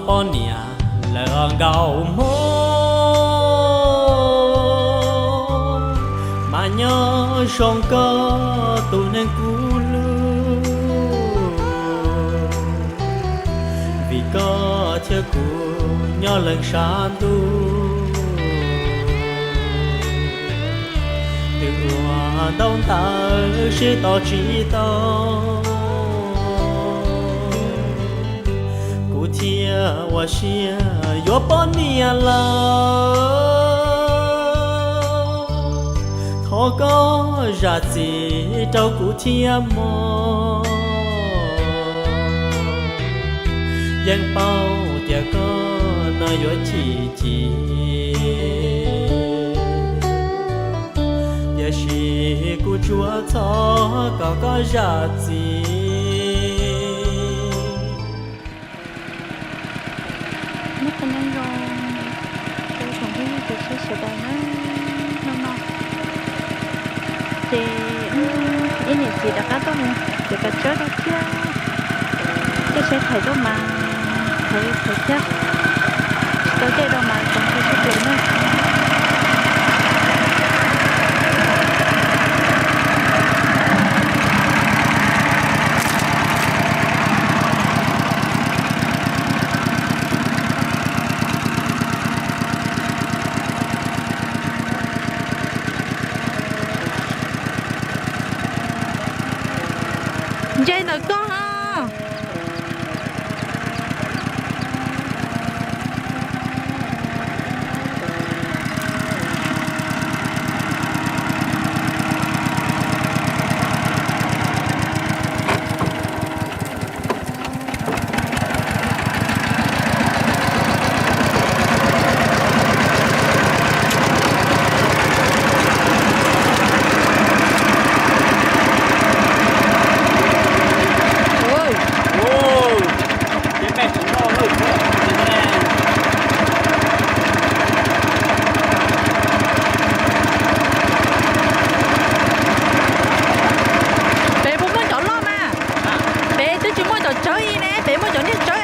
Poj niam lawm nkaus hmo, mas nyob zoo koj tus neeg kuv hlub, vim koj thiab kuv nyob leej sab ntuj. Twb ua ntaub ntawv sib tau tsis tau, kuv thiaj ua siab yuav poj niam lawm. Thov koj zam txim rau kuv thiab mog, yeej paub tias koj no yuav chim chim, tiam sis kuv tsuas thov kom koj zam txim. Nyob qee nyob zoo rau tsoom phooj ywg sawv daws na, hnub no ces ib niam txiv rov qab tuaj mus txiav kav tsawb rau thiab. Caij tsheb thaiv tuaj mas thaiv thaiv thiab, tsis tau caij rau mas txaus ntshai tshaj plaws na. Ntse ntawm koj os. Pem puas muaj cov loj mas? Pem twb tsis muaj cov tsawb li ne, pem muaj cov niag tsawb.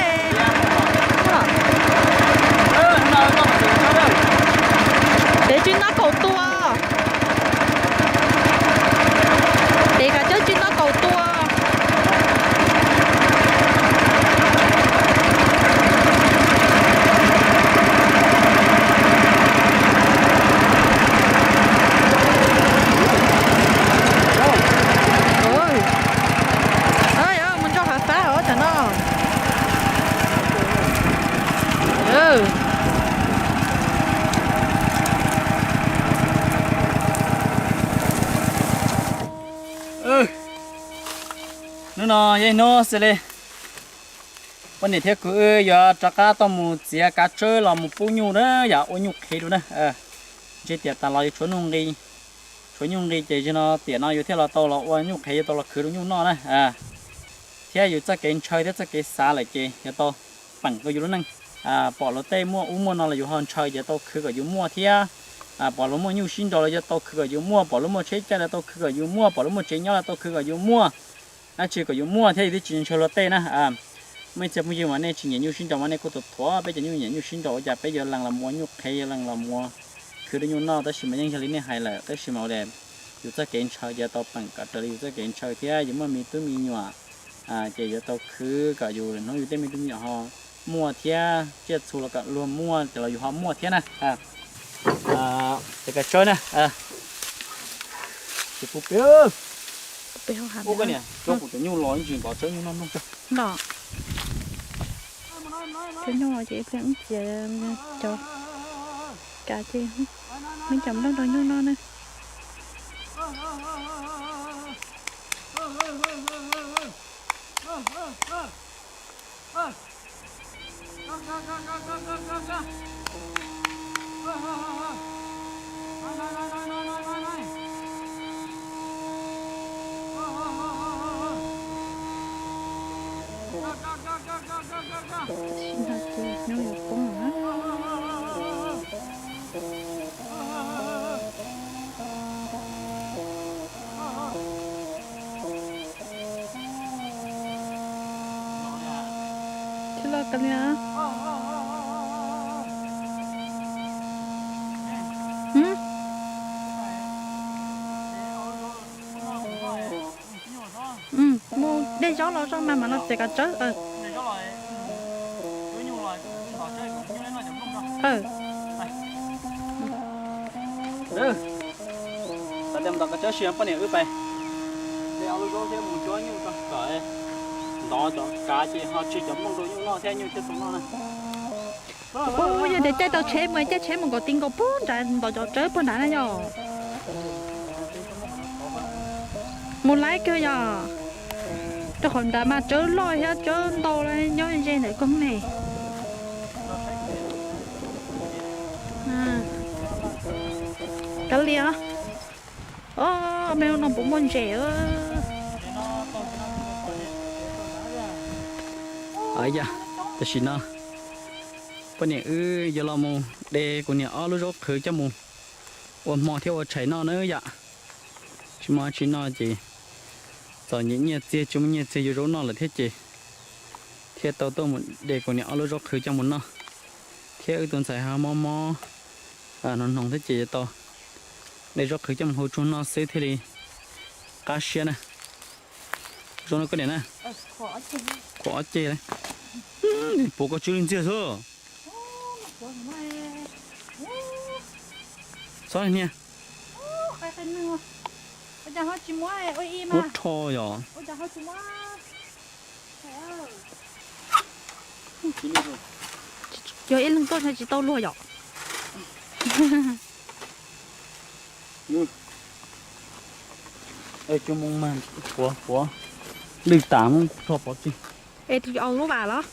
Pem tsis nto kaum tus. Pem kav tsawb tsis nto kaum tus. Mus nrog hav fab os tam no. Hnub no yog ib hnub xws li poj niam thiab kuv wb yuav rov qab tuaj mus txiav kav tsawb los mus pub nyuj na, yog ua nyuj qhev dua na. Ntshe tiam tas los yuav tshuav nyuj nqi, tshuav nyuj nqi ces zaum no tiam no yus thiaj los tau los ua nyuj qhev, yuav tau los khwv rau nyuj noj na. Thiab yus txoj kev ntshaw thiab txoj kev xav lawm ces yuav tau peem rau yus lub neej. Pom luag tej muaj ub muaj no los yus ho ntshaw ces tau khwv kom yus muaj thiab. Pom luag muaj nyuj sib nraus los yuav tau khwv kom yus muaj, pom luag muaj tsheb caij los tau khwv kom yus muaj, pom luag muaj tsev nyob los tau khwv kom yus muaj. Dab tsi kom yus muaj thiab yus twb tsis ntshaw luag tej na. Muaj ib txhia phooj ywg mas nej tsis nyiam nyuj sib nraus mas nej kuj tuam thuam peb cov nyuj nyiam nyuj sib nraus, cas peb yuav lees los muaj nyuj qhev, yuav lees los muaj khwv rau nyuj noj, tab sis mas yeej yog li nej hais lawm, tab sis mas ua li yus txoj kev ntshaw ces yuav tau peem kom raws li yus txoj kev ntshaw thiab yus muaj me tub me nyuam ces yuav tau khwv kom yus hnub yus tej me tub me nyuam ho muaj thiab, tsiaj txhu los kom luag muaj ces los yus ho muaj thiab na. Ces kav tsawb na, tsis pub peb, ub koj niam, cov kuv cov nyuj los ntsis nkaus tsawb nyuj noj mloog tso. Cov nyuj ces ib pliag wb txiav cov kav ces muab cov nplooj rau nyuj noj na. Tam sim no ces nyuj yuav poob lawm na. Loj kawg li. Mus de zaub los zoj mas mam los txiav kav tsawb. Ntov kav tsawb si poj niam wb pais de ob lub zaub thiab mus cuab nyuj tso kom ntov cov kav ces ho tseg cov nplooj rau nyuj noj thiab nyuj thiaj tau noj na. Ub, yog tias caij tau tsheb mus, caij tsheb mus kom ti nkaus puag nrad ntov cov tsawb puag nrad na yog. Mus laib kawg yog. Rau qhov nrad mas tsawb loj thiab tsawb ntau nyob ze ntawm koob ne. Kav liam. Os, me lub no puas muaj ntses. Tam sim no poj niam wb yuav los mus de kuv niam ob lub zaub qhwv coj mus ua hmo thiab ua tshais noj na yom. Tsis muaj tsis noj ces txom nyem nyiaj txiag tsis muaj nyiaj txiag yuav zaub noj lawm thiab ces thiaj tau tuaj mus de kuv niam ob lub zaub qhwv coj mus noj. Thiab wb tus ntxhais ho mob mob hnoos hnoos thiab ces yuav tau de zaub qhwv coj mus hau tsuag noj xwb thiaj li qab siab na. Zaub no koj niam na, khuam ob ceg li. Puas koj tsw li ntxiag xwb. Txhob niag. Ub rho yom. Yog ib leeg tuaj ntshe tsis tau luag yom. Cua moo mag puav puav lwj tas muab rho pov tseg. Es tus au lub vas los?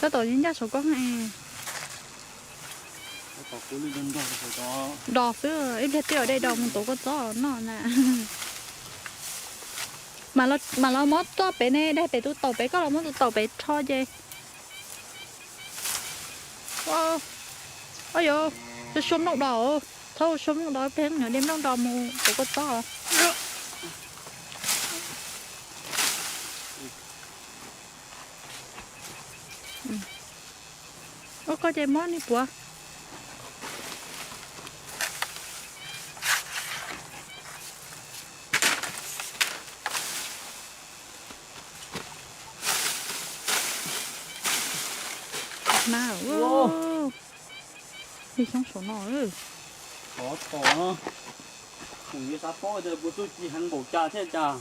Tab tom ncaj saum koj. Dos xwb, ib pliag twb yog dej dos mus tuav kua txob noj na. Mas los muab txoj pem ne, daig pem tus taum pem, koj los muab tus taum pem rho ces. Au yau, sua nplooj dos, thaub sua nplooj dos, peb yuav de nplooj dos mus tuav kua txob. Ua koj ces mob ni puav. Na, li xyoob saum no. Xov tom no, kuv yuav xav paub tias puas txuj ci heev npaum cas thiaj cas.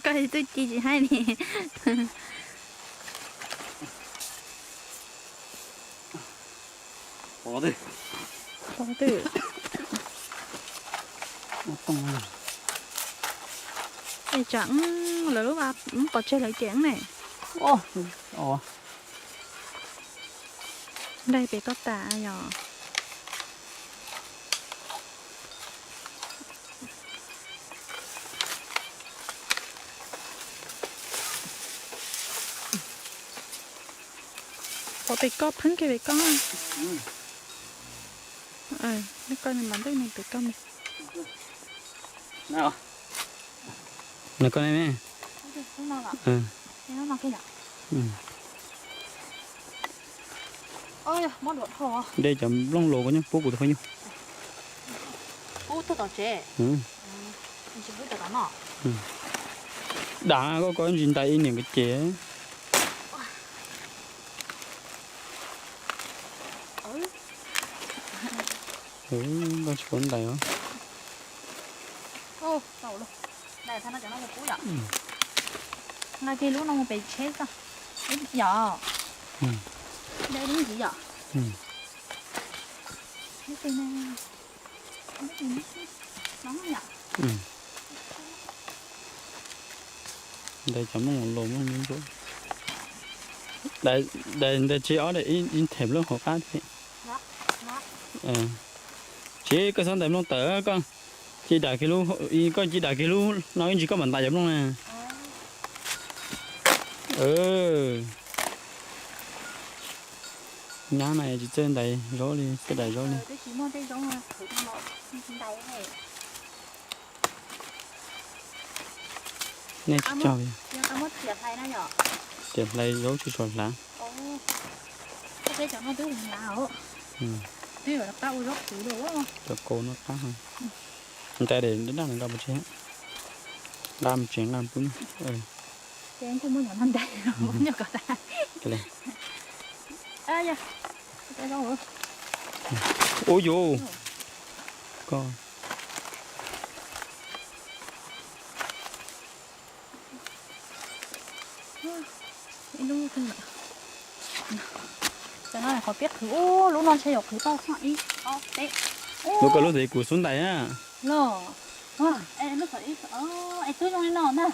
Koj txuj ci tsis hais li. Pov twg? Pov twg? Es tsam lawv lub vas pov tseg lawv ces ne. Daig pem koj tas yog. Pov pem koj, pheeb kiag pem koj. Koj mas ntej pem koj. Nws koj ne. De cov nplooj los koj nyob pub kuv tus khaub ncaws. Dav koj koj ntsis ntais ib niam koj ces. Koj tsis paub ntais os. Nqa kiag lub no mus pem tsheb tso. Yom. De lub ntxiv yom. Lub tes no. Lub tes no. Ntais cov mloog los mloog ntsuab. Ntais tsis ob daim ib them lub hauv qab thiab. Tsis koj txhob ntais mloog tawm koj. Ci dam kiag lub, koj ci dam kiag lub no ib ntsis koj mam ntais cov nplooj na. Nyab na tsis txawj ntais zaub li, txawj dam zaub li. Nej tsis tso li. Tiam hlais zaub tsis tshua hlav. Cov kaus no qab heev. Nqa dej nqa mus tsev, nqa mus tsev nqa pub. Ub yuv, koj Ib lub twg lawm? Cov no qhov peb qhwv, ub, lub no ntshe yuav qhwv tau ib ob peb. Lub koj lub ntawd kuv xub ntais na. Los, es lub, es twb zoo li no na.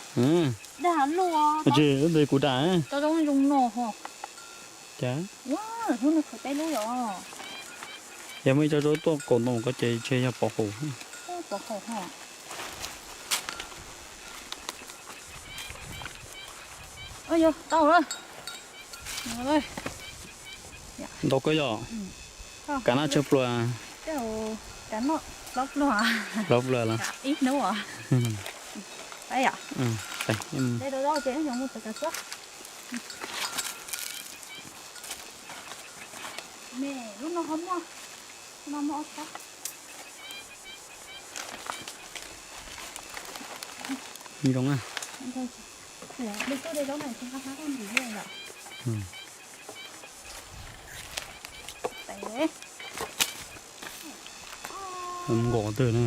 Dag lub, tsis lub ntawd kuv dam. Cov zoo zoo no ho. Cas? Lub no qhwv peb lub yom. Yog muaj ib co zaub tuaj kaus ntoo ko ces ntshe yog pov haum. Pov haum ho. Yog tau lawm. Ntau kawg yom. Kav noj tsawg pluas? Plaub pluas los? Lub no ho muaj, no muaj ob sab. Zoo na. Nqos twg na.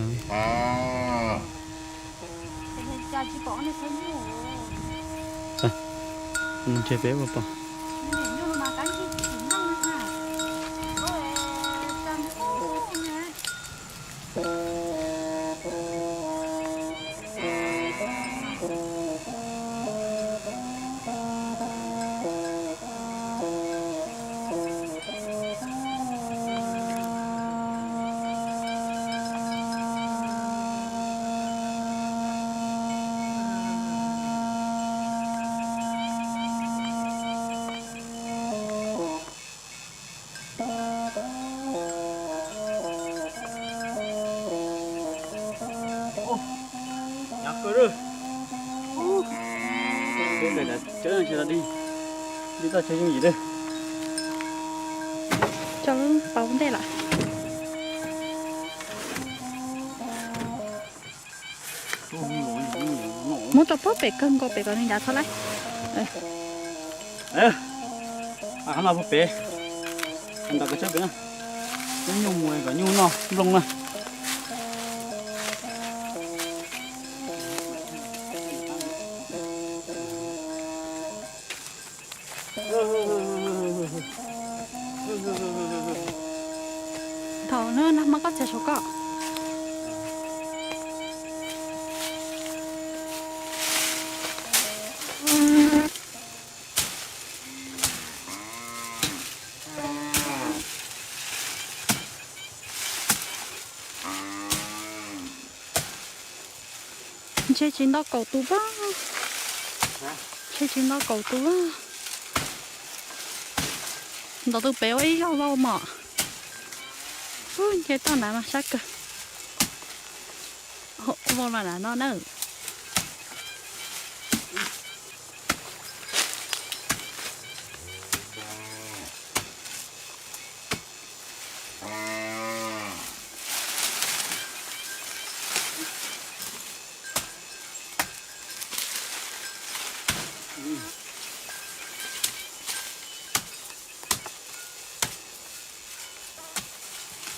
Mus nrhiav pem ua pom. Cov tsis yooj yim, cov pauv ntej lawm. Muab rau puag pem kawg nkaus pem kom nws ncav txhob laib. Qhov no puag pem, ntaus kawg tsawb pem na. Nyuj mus kom nyuj noj nplooj na. Thaum no nag hmo koj txiav saum koj. Ntshe tsis nto kaum tus pab. Ntshe tsis nto kaum tus. Ntaus tus pem ua ib zaug vau mom. Ub, nce toj nrad mas sab kawg. Vau los nram no na.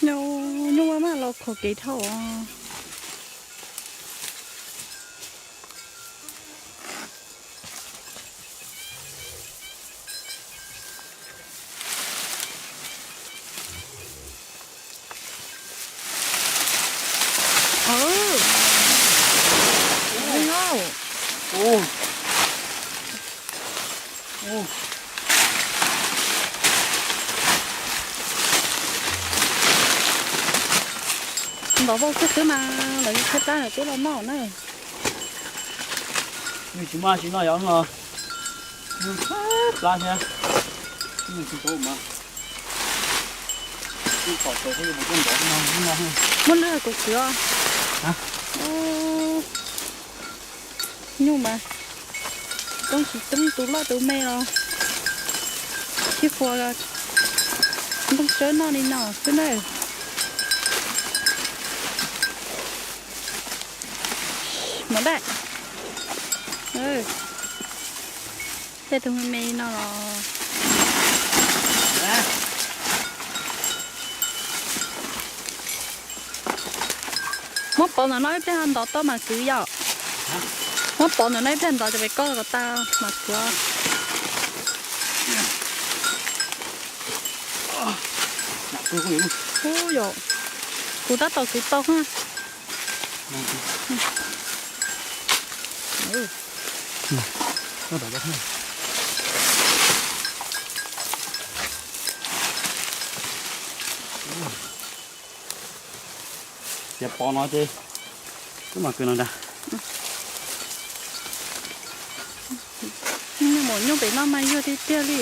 Nyuj mas los khov kev dhau. Los vau xwb xwb mas lawv tshaib plab lawv twb los noj na. Nws tsis muaj tsis noj yog los nws tshaib plab thiab. Nws tsis tau mas nws tom tau thiab mus tuaj ntov no no. Muab lwj kuv kwv os. Nyuj mas toob tsis toob, tus loj tus me los sib fuas nplooj tsawb noj li no xwb na. Mov daj. Tej tus me me li no los muab pov ntawm no ib pliag ntov tau mas kwv yom. Muab pov ntawm no ib pliag ntov cov pem koj kom tas mas kwv. Ub yom, kuv tab tom kwv tau. Tias pov no ces wb mam kwv no ntag. Nyuj maum nyuj pem no mas yuag tiag tiag li.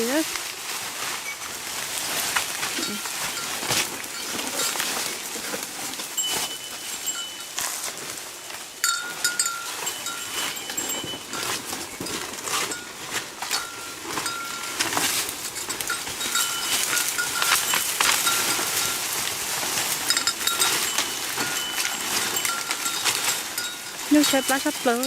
Nyuj tshaib plab tshaj plaws.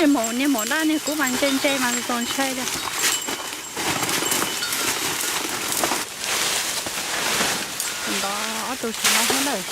Niag maum, niag maum daj niag kub mas ntse ntse mas txaus ntshai li. Ntov ob tug tsis no thiab lawm.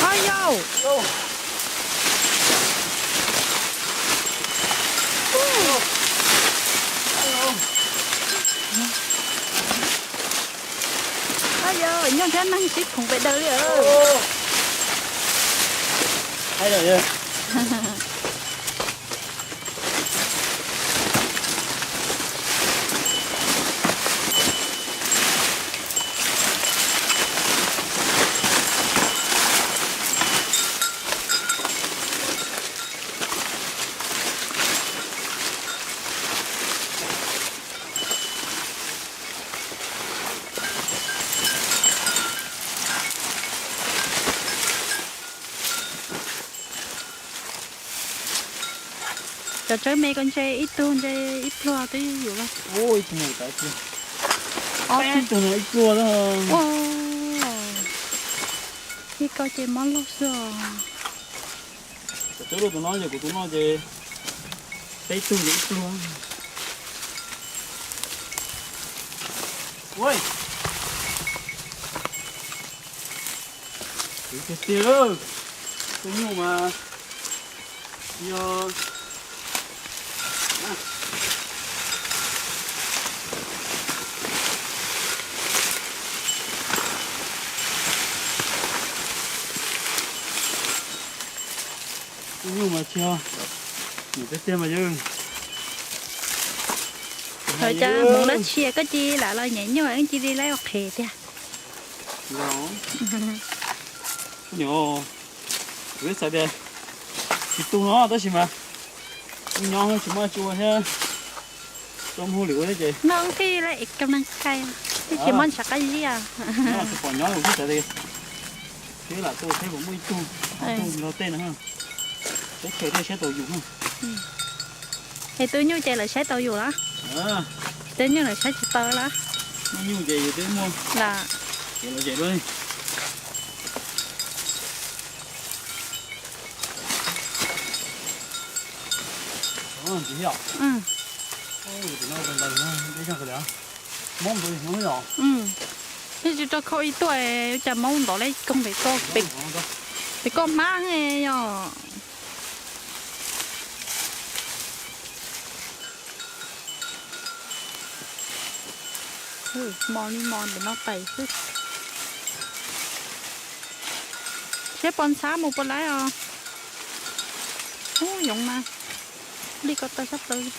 Au yau. Au yau, nyob thiab neeg sib khoom pes daws li. Cov tsawb me koj ntse ib tug ntse ib pluag twb yuav los. Ib tug no ib pluag. Ib koj ces mob loj xwb os. Cov tsawb luaj tus no ces kuv tus no ces peb tug ces ib pluag. Ua, tiag tiag, tus nyuj mas yog Yog, niam peb tiag mas yog. Lawv cas hmoov dab tsi koj cia li lam los nyem nyuj cia li laib ua qhev tiag. Kuv xav tias tsis tu no tab sis mas kuv nyob tsis muaj tsi ua thiab, tau muaj hauj lwm ua thiab ces. Noj nqaij, tsis pom nyob los xwb xav tias twb lam tu thiab kuv muaj ib tug, ob tug nrog tej no, teb chaws tej saib tau yus. Es tu nyuj ces lawv saib tau yus los? Tu nyuj lawv saib tsis tau los? Muaj nyuj ces yus twb muaj. Los, ces lawv ces dua. Peb tsis rau khau ib tuaj, cas maub ntov le koog pem koj, pem koj hmab yom. Mos li mos ntawm no tais xwb. Saib pos ntxhab mus puas laib os. Ub, yoov mas li ko tau sab plaws.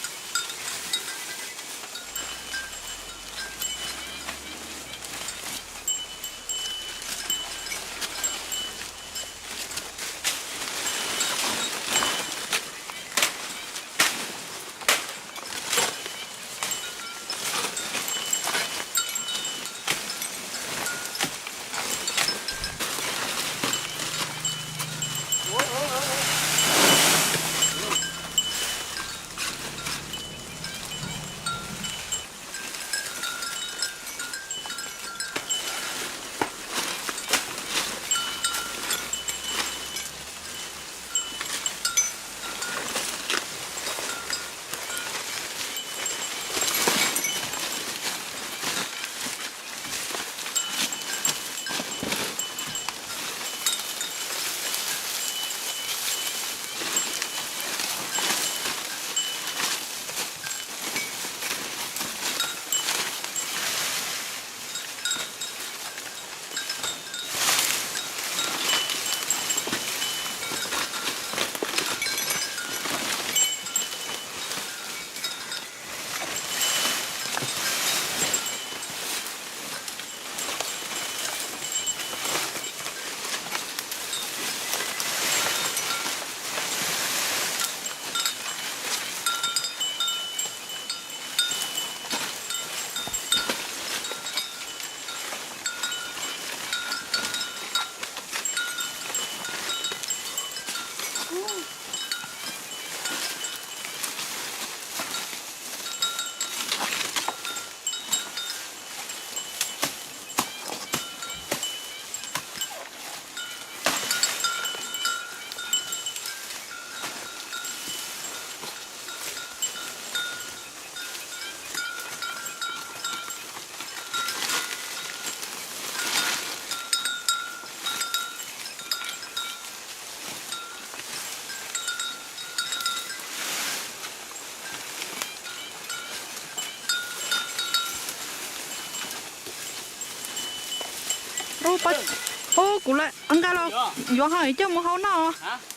Ub, kuv lam nqa los yuav ho coj mus hau noj.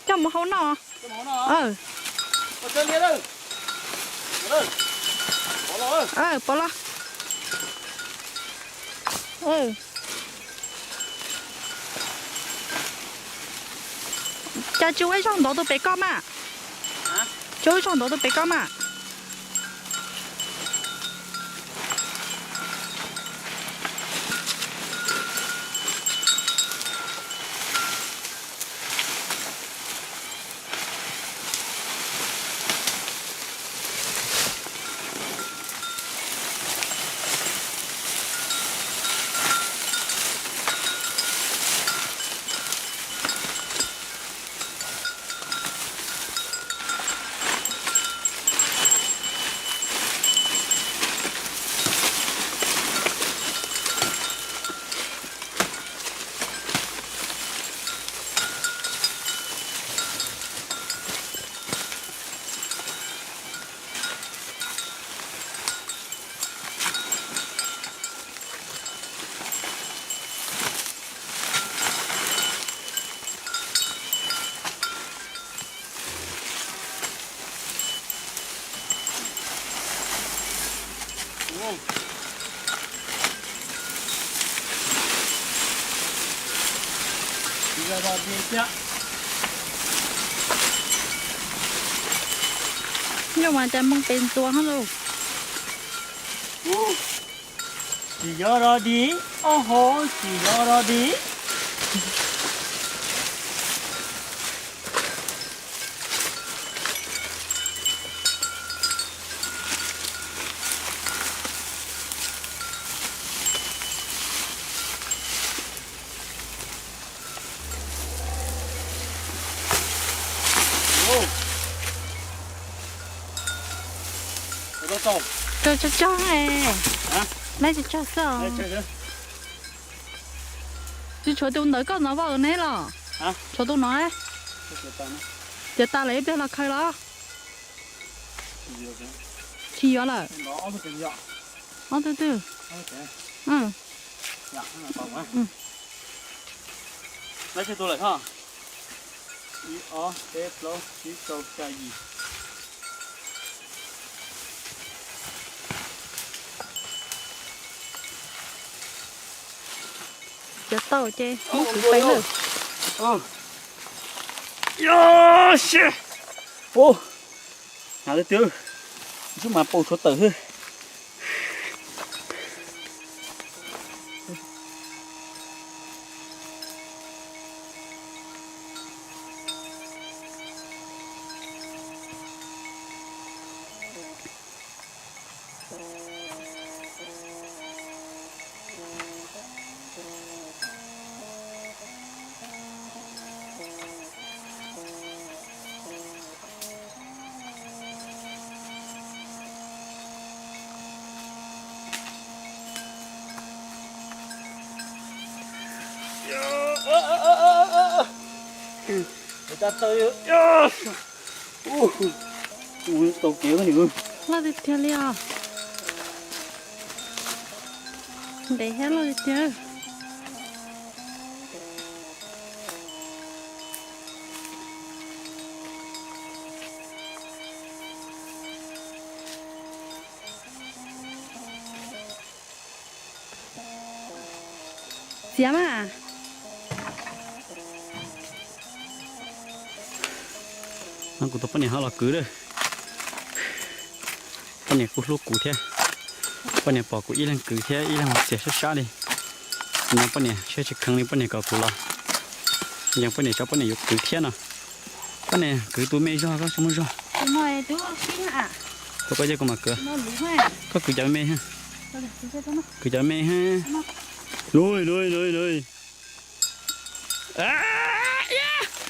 Coj mus hau noj. Pov los. Cas tsis ua ib zaug ntov tus pem koj mas? Tsis ua ib zaug ntov tus pem koj mas? Nyuj mas cas moog pes ntua hab lauj. Tsis yog dog dig, o ho, tsis yog dog dig. Kawg tsawg tsawg, lawv tsawg tsawg xwb. Tsis tshuav tus ntawm koj no vaj ne los? Tshuav tus no. Tiav tas lawm ib pliag los khaws los? Tsis yuav lawm. Ob tug twg? Ib, ob, peb, plaub, tsib, rau, xya, yim. Cov tau ces muab kuv pais lawm. Yog si. Ub, hnav twb twb, ntsub mas pau tshuav tawm xwb. Tau kev. Loj tiag tiag li os. Ntev thiab, loj tiag tiag. Txiav mas. No kuv tus poj niam ho los kwv lawm. Poj niam kuj hlub kuv thiab. Poj niam pom kuv ib leeg kwv thiab ib leeg mus txiav sab sab li. No poj niam saib tsis kheev li poj niam kom kuv los. Yeej poj niam tso poj niam yuav kwv thiab no. Poj niam kwv tus me zog koj tsis muaj zog. Tus koj cia kuv mam kwv. Koj kwv cov me, kwv cov me.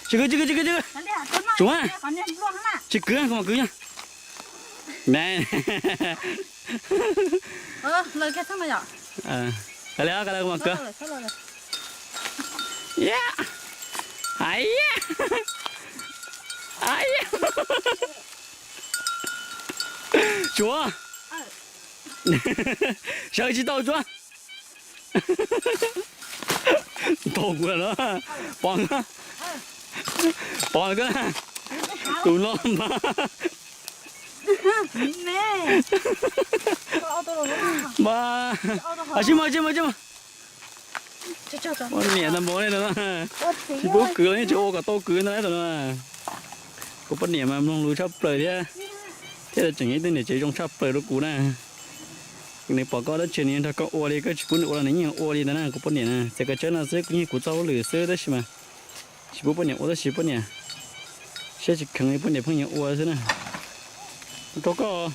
Tsis kwv, tsis kwv, tsis kwv, tsis kwv. Tsuav, tsis kwv, kuv mam kwv. Kav liam, kav liam, kuv mam kwv. Tsuav. Sawv tsis tau tsuav. Ntaus kuv lawm no. Pov, pov koj, tus no mas. Mas, sib mas, sib mas, sib mas. Poj niam tas npaum li no, tsis pub kwv los yeej tsis ua kom tau kwv ntag no. Kuv poj niam mas mloog lus tshaj plaws thiab, thiab tseem ib tug niam tsev zoo tshaj plaws rau kuv na. Nws pom koj dab tsi nws nrog koj ua li, koj tsis pub nws ua los nws yeej ua li ntag na. Kuv poj niam na, txiav kav tsawb no xwb kuv yeej kuv txoj hauj lwm xwb tab sis mas tsis pub poj niam ua tab sis poj niam saib tsis kheev li, poj niam pheej yuav ua xwb na. Rau koj.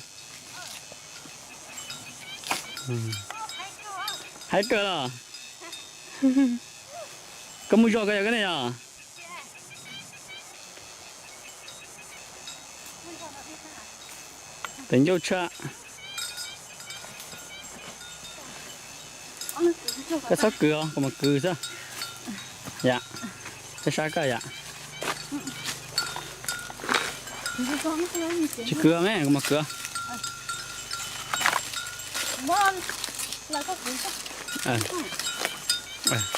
Haib kawg los. Koj muaj zog koj yog koj ne yog? Tes ncauj tshaj. Koj txhob kwv os, kuv mam kwv xwb. Yam, sab sab koj yam. Tsis kwv me, kuv mam kwv.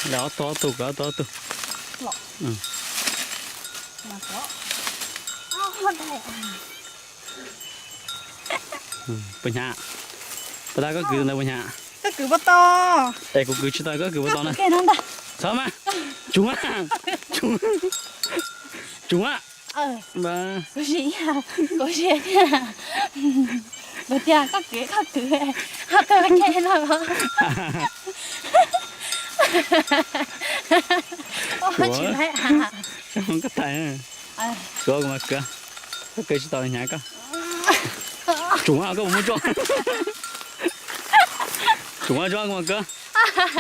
Ob tug ob tug, kwv ob tug ob tug. Puas hnyav? Pas tas koj kwv tus ntawd puas hnyav? Koj kwv puas tau? Es kuv kwv tsis tau, koj kwv puas tau na? Txhob mas. Tsuav, tsuav, tsuav. Kuv sim, kuv sim tias, kuv tias koj kwv, koj kwv, ho koj ke no los. Tsuav, koj tais, tsuav kuv mas kwv, koj kwv tsis tau hnyav koj. Tsuav koj mus muab tsuav. Tsuav tsuav kuv mas kwv.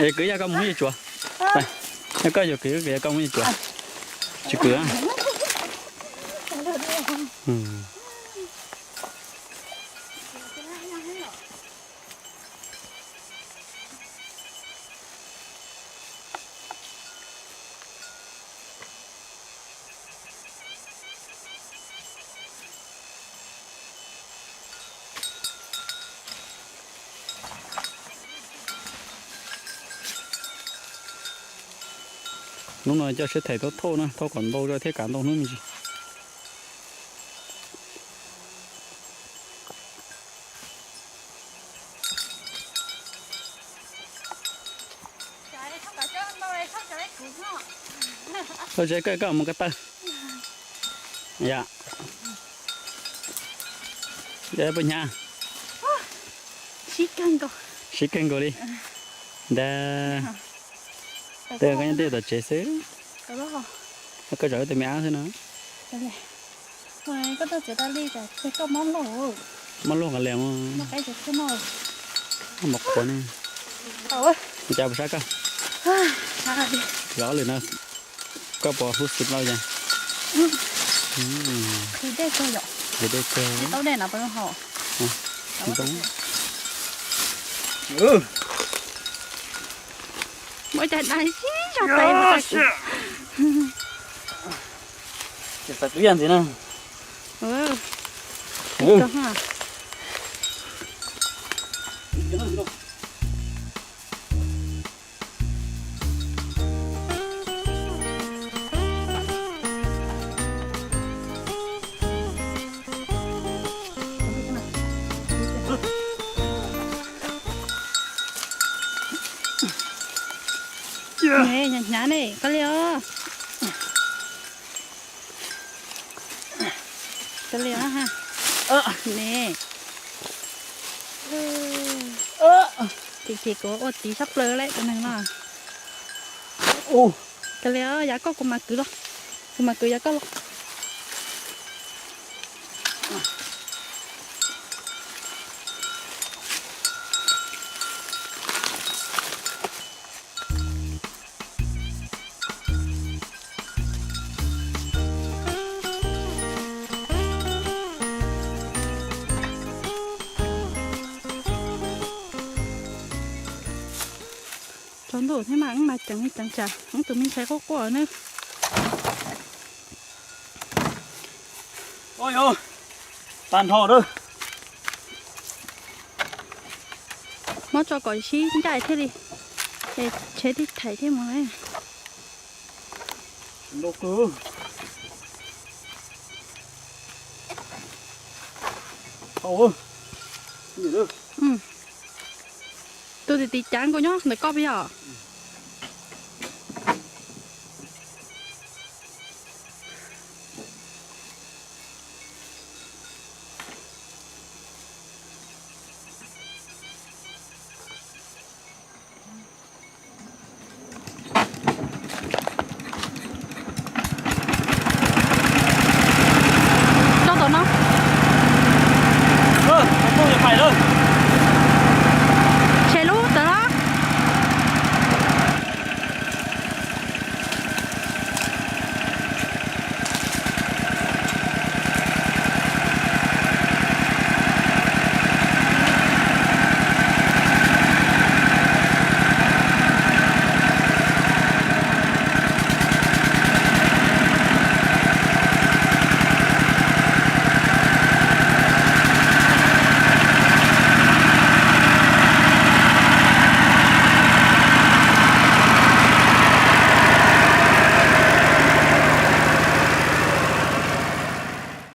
Es kwv yog koj mus muab tsuav. Yog koj yuav kwv, kwv yog koj mus muab tsuav. Tsis kwv. Hnub no coj siab them thauj thauj na, thauj kom ntau zog thiab kav ntau hnub me ntsis. Thauj tsev koj, koj mus ko taw. Yog, yog puas hnyav? Sib kawg nkaus li. Ntag. Tej koj nyob tej tom tsev xwb. Koj zaum tus me ab xwb no. Mob luaj nqa lias, mob qhuav ne. Cas puas sab koj? Yog ob lwm no koj puas huv xim lauj yog? Dej kawg. Muab cov dab sib zog tais. Ces xav twb yam ntxiv na. Hnyav ne, koj li os. Koj li os ha. Ne. Tim ces kuv ua txiv sab plaws lawm tus neeg no. Koj li os, yav koj kuv mam kwv los. Kuv mam kwv yav koj los. Tsaus ntuj thiab mas wb mas ceev li ceev tsam wb tus me ntxhais quaj quaj ne. Tag nrho lawm. Muab tso kom sib ncaim thiaj li, es tsheb thiaj thaiv thiaj mus. Tus tim tim cav nkaus nyob ntawm koj puas yog?